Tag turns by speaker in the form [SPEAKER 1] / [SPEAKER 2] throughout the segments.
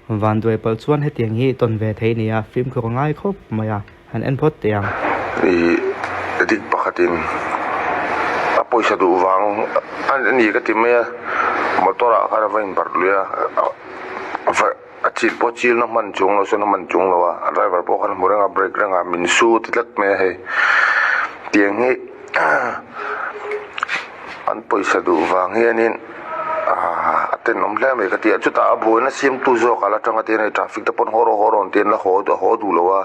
[SPEAKER 1] Vanduai palh chuan hetiang hi tawn ve thei nia, fimkhur a ngai khawp mai a, han en phawt teh ang.
[SPEAKER 2] I dik pakhatin a pawisa duh vang a ni ka ti mai a, motor ah khan a va inbarh lui a, a chil pawh chil na hman chung lo sawn a hman chung lo a, a driver pawh khan a hmu reng a, brake reng a, min su ti tlat mai a hei tiang hi. An pawisa duh vang hianin aaa a tenawm hle mai ka ti a chutah a buaina siamtu zawk a la tanga te hian hei traffic te pawn haw rawh haw rawh an ti a an la haw haw duh lo a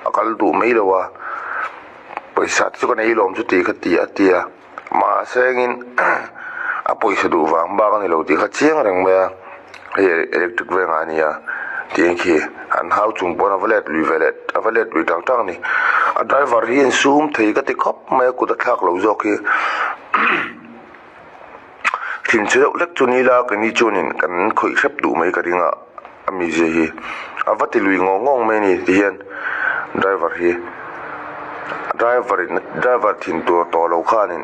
[SPEAKER 2] a kal duh mai lo a pawisa te chu ka nei lawm chu tih ka ti a ti a mahse engin a pawisa duh vang bak a ni lo tih kha chiang reng mai a hei electric vengah a ni a tih khi an hau chung pawn a va let lui ve leh a va let lui tang tang a ni a driver hi insum thei ka ti khawp mai a kut a thlak lo zawk hi thinchhe deuh hlek chu ni ila keini chuanin kan khawih hrep duh mai ka ring a a mizia hi a va ti lui ngawng ngawng mai a ni tihian driver hi driver in driver thin tur tawh lo khanin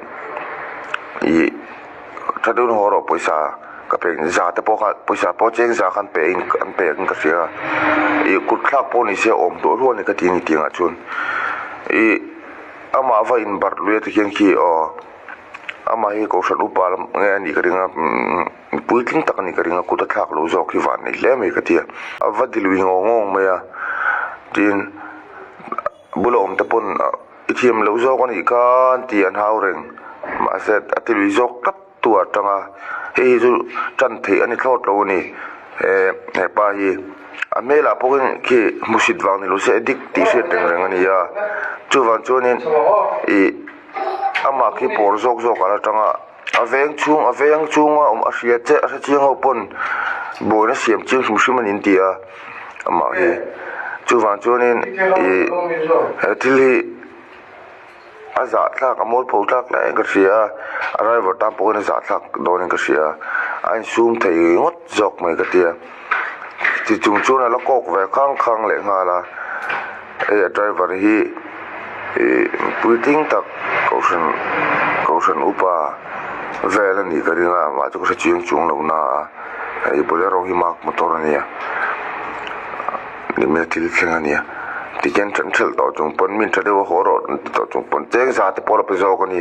[SPEAKER 2] ih. Tha deuhin haw rawh pawisa ka pek za te pawh kha pawisa pawh cheng za khan pe in an pek in ka hria a ih kut thlak pawh ni se awm duah rual a ni ka ti a ni tiangah chuan ih amah va in barh lui a ti khian khi aw amah hi kohhran upa lam nge a nih ka ring a umm puitling tak a nih ka ring a kut a thlak loh zawk hi van nei hle mai ka ti a a va ti lui ngawng ngawng mai a tin bula awm te pawn I thiam loh zawk a nih kha an ti an hau reng. Mahse a ti lui zawk tlat tu a tang a, hei hi chu tan theih a ni thlawt lo a ni. He hepa hi a hmelah pawhin khi hmusit vang ni lo se addict tih hriat reng reng a ni a. Chuvang chuanin ih amah khi pawr zawk zawk a la tang a, a veng chhung a veng chhunga awm a hria che a hre chiang ho pawn buaina siam chiang hrim hrim a ni an ti a. Amah hi chuvang chuanin ih he thil hi a zah thlak a mualpho thlak hle in ka hria a a driver tan pawhin a zah thlak dawnin ka hria a insum thei ngawt zawk mai ka tia ti chung chuan a la kawk ve khang khang leh nghal a hei a driver hi ih puitling tak kohhran kohhran upa vel a nih ka ring a amah chu ka hre chiang chuang lo na a. Hei bolero hi mark motor a nia nimina thil thleng a nia tikhian then thelh tawh chung pawn min tha deuh a haw rawh an ti tawh chung pawn cheng za te pawh a pe zawk a ni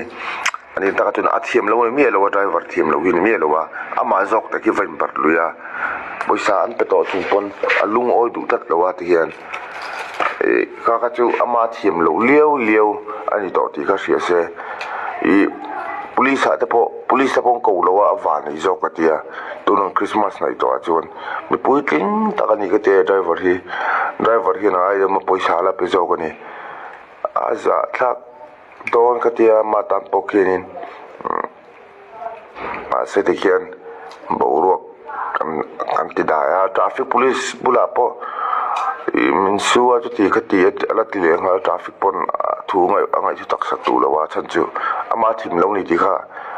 [SPEAKER 2] a ni taka chuan a thiam lo a ni miah lo a driver thiam loh hi a ni miah lo a amah zawk te khi va inbarh lui a pawisa an pe tawh chung pawn a lungawi duh tlat lo a tihian ih kha kha chu ama thiam loh liau liau a ni tawh tih kha hria se ih police ah te pawh police te pawh an ko lo a a van ei zawk a tia tunah christmas hnaih tawh ah chuan mipui tling tak a ni ka tia driver hi driver hian a aia pawisa la pe zawk a ni a zahthlak dawn ka tia ama tan pawh khianin. Mahse tikhian boruak kan an ti dai a traffic police bulah pawh ih min su a chuti kha ti a la ti leh nghal traffic pawn thu a ngaih chu taksa duh lo a chhan chu ama thim lo ni tih kha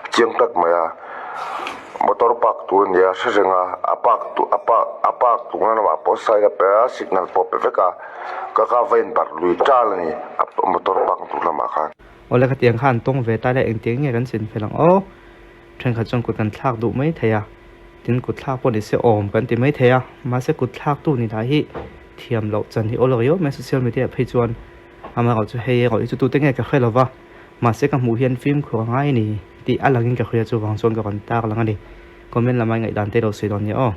[SPEAKER 2] a chiang tlat mai a motor park tur a ni a hre reng a a park tur a park a park tur na lamah pawh side a pe a signal pawh a pe vek a ka ka va in barh lui tal a ni a motor park tur lamah khan.
[SPEAKER 1] Awle khatiang kha an tawng ve ta le engtiang nge kan chin fel ang aw. Thenkhat chuan kut kan thlak duh mai thei a, tin kut thlak pawh ni se awm kan ti mai thei a, mahse kut thlak tu ni lah hi thiam loh chan hi awl riau mai social media ah phei chuan amaherawh chu hei erawh hi chu tute nge ka hre lo va, mahse ka hmuh hian fimkhur a ngai a ni tih a langin ka hria chuvang chuan ka rawn tar lang a ni. Comment lamah i ngaihdan te lo sawi dawn nia aw.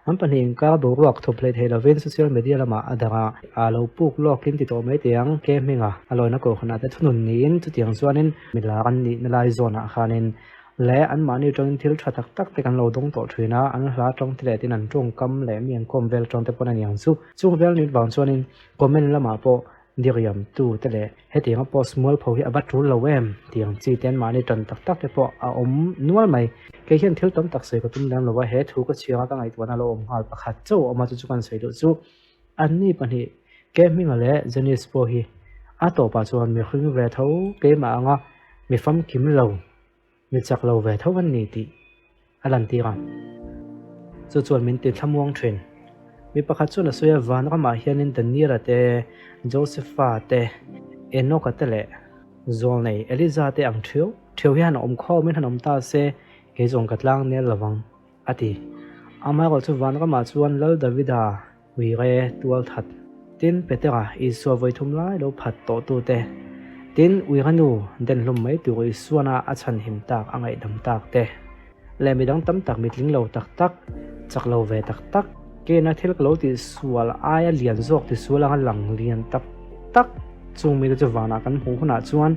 [SPEAKER 1] An pahnih inkar boruak thawp hlei thei lovin social media lamah a dang a, a lo puk lawkin ti tawh mai teh ang ke hminga a lawina kohhranah te thunun niin chutiang chuanin milar an nihna lai zawnah khanin leh anmahni atangin thil tha tak tak te kan lo dawng tawh thin a, an hla atang te leh tin an tawngkam leh mi an kawm vel atang te pawn a ni ang chu. Chung vel nit vang chuanin comment lamah pawh. Diriam tu te leh hetianga post mualpho hi a va tul lo em tih ang chi te an mahni tan tak tak te pawh a awm nual mai. Kei hian thil tam tak sawi ka tum lem lo a, he thu ka chhiang a ka ngaihtuahna lo awm nghal pakhat chauh a awm a chu chu kan sawi duh chu anni pahnih Ke Hminga leh Janice pawh hi a tawpah chuan mihring ve tho keimah anga mi famkim lo Mi chak lo ve tho an ni tih a lantir a. Chu chuan min ti thlamuang thin. Mi pakhat chuan a sawi a, Van ramah hianin Daniela te, Josepha te, Enoka te leh Zawlnei Eliza te ang thiau thiau hi han awm khawmin han awm ta se, kei zawng ka tlang nel lo vang, a ti. Amaherawhchu van ramah chuan Lal Davida Uire tualthat. Tin, Petera, Isua vawi thum lai lo phat tawh tute. Tin, Uire nu, den hlum mai tur Isuana a chhanhim tak a ngaihdam tak te. Leh midang tam tak mitling lo tak tak, chak lo ve tak tak, kena thil ka lo tih sual aia lian zawk ti sual anga lang lian tak tak chung mite chu vanah kan hmuh hunah chuan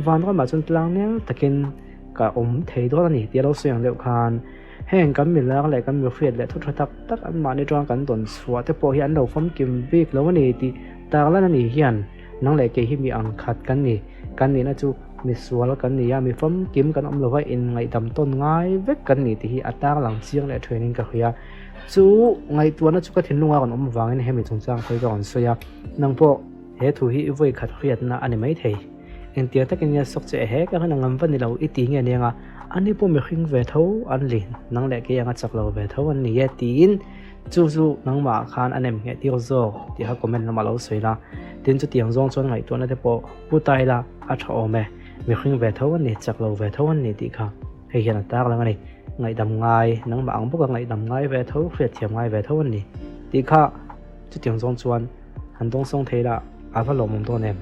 [SPEAKER 1] van ramah chuan tlang nel takin ka awm thei dawn a ni tia lo sawi ang deuh khan Heng kan milar leh kan mihriat leh thu tha tak tak anmahni tang kan dawn chhuah te pawh hi an lo famkim bik lo a ni tih tarlan a nih hian nang leh kei hi mi ang khat kan ni. Kan nihna chu misual kan ni a, mi famkim kan awm lova inngaihdam tawn ngai vek kan ni tih hi a tarlang chiang leh thenin ka hria. Chu ngaihtuahna chu ka thinlunga rawn awm avangin hemi chungchang sawi ka rawn sawi a, nang pawh he thu hi i vawi khat hriatna a ni maithei. Engtiang takin nge sawk che he ka rin ang va ni lo i ti nge aniang a, ani pawh mihring ve tho an li, nang leh kei anga chak lo ve tho an ni e tiin chu chu nangmah khan a nem ngheh tir zawk tih kha comment lamah lo sawi la, tin chutiang zawng chuan ngaihtuahna te pawh pu ta ila a tha awm e, mihring ve tho an ni, chak lo ve tho an ni tih kha hei hian a tar lang a ni, ngaihdam ngai, nangmah ang bawka ngaihdam ngai ve tho, hriatthiam ngai ve tho an ni tih kha chutiang zawng chuan han dawngsawng thei la a va lawmawm dawn em.